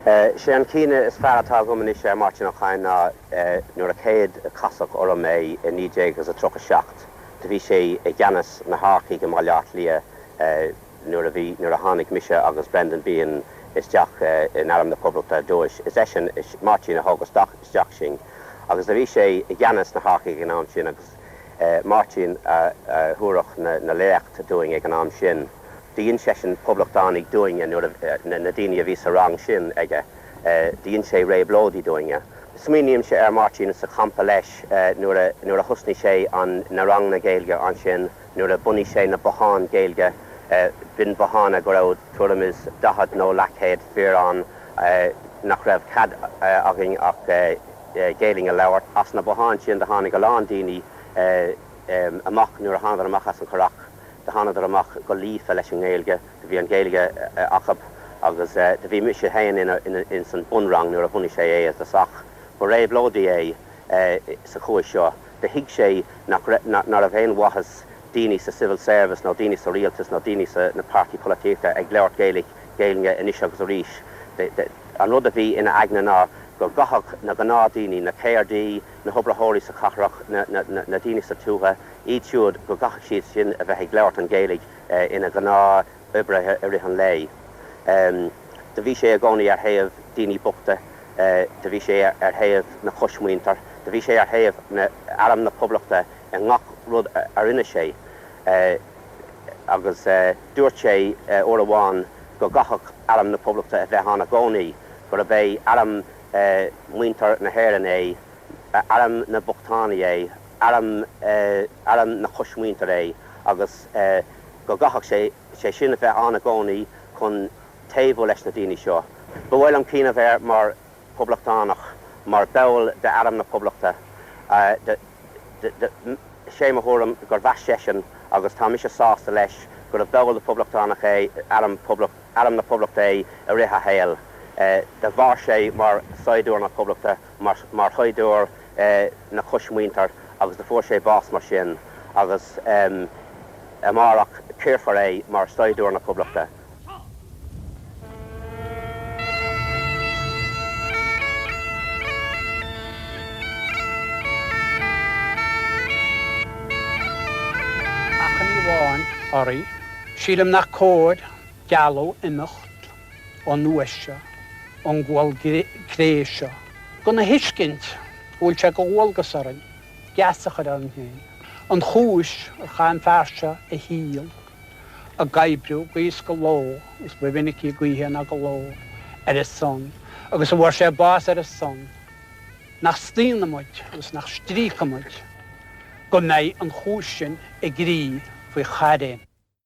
Sé an cuimhne is fearr atá agam anois ar Máirtín Ó Cadhain ná nuair a chéad casadh orm é i 1937. Do bhí sé i gceannas na hearcaigh i mBaile Átha Cliath nuair a bhí, nuair a tháinig mise agus Brendan Behan isteach in Arm na Poblachta ar dtúis. Is eisean, is Máirtín a thóg isteach, isteach sinn agus do bhí sé i gceannas na hearcaigh ag an am sin agus Máirtín a thabharfadh na, na léacht dúinn ag an am sin. Do dhein seisean poblachtánaigh dúinne nuair a, na daoine a bhí sa rang sin aige, do dhein sé réabhlóidí dúinne. Smaoinímse ar Máirtín sa champa leis nuair a, nuair a thosnaigh sé an, na ranganna Gaeilge ansin, nuair a bhunaigh sé na botháin Gaeilge, b'in botháin go raibh tuairim is 40 nó leathchéad fir ann, nach raibh cead againn ach Gaeilge a labhairt. As na botháin sin do tháinig a lán daoine amach nuair a thánadar amach as an Churrach. Do thánadar amach go líofa leis an nGaeilge, do bhí an Ghaeilge acub agus do bhí mise féin ins an bunrang nuair a bhunaigh sé é i dtosach. Ba réabhlóidí é sa chúis seo. Do thuig sé nach raibh aon mhaitheas daoine sa civil service nó daoine sa rialtas nó daoine sa na páirtí polaitíochta ag labhairt Gaeilge Gaeilge anois agus arís. An rud a bhí ina aigne ná go gcaithfeadh na gnáthdaoine, na ceardaí, na hoibritheoirí sa chathrach, na daoine sa tuaithe, iad siúd, go gcaithfeadh siad sin a bheith ag labhairt an Ghaeilge ina ngnáth-oibrithe i rith an lae. Do bhí sé i gcónaí ar thaobh daoine bochta, do bhí sé ar thaobh na choismuintir, do bhí sé ar thaobh na Arm na Poblachta i ngach rud a rinne sé. Agus dúirt sé uair amháin go gcaithfeadh Arm na Poblachta a bheith ann i gcónaí, gurb é arm muintir na hÉireann é, arm na mbochtánaí é, arm arm na choismuintir é agus go gcaithfeadh sé sé sin a bheith ann i gcónaí chun taobhú leis na daoine seo. Ba mhaith liom cuimhneamh air mar phoblachtánach, mar ball de Arm na Poblachta. Sé mo thuairim gur mheas seisean, agus tá mise sásta leis, gurbh ball de phoblachtánach é Arm Arm na Poblachta é i rith a shaoil. Do mhair sé mar saighdiúir na Poblachta, mar mar shaighdiúir na choismuintir agus do fuair sé bás mar sin agus amárach cíorfar é mar saighdiúir na Poblachta. Achainí amháin oraibh. Sílim nach cóir dealbh imeacht ón uaigh seo, ón gcual cré seo, gan a thuiscint go bhfuil sé de dhualgas orainn geasa a chur orainn féin, an chúis ar chaith an fear seo a shaol ag oibriú gaoth is go ló, agus ba mhinicí gaoithe ná go ló, ar a son, agus a bhfuair sé bás ar a son, nach staonfaidh muid agus nach stríocfaidh muid go mbeidh an chúis sin ag rith faoi chairréim.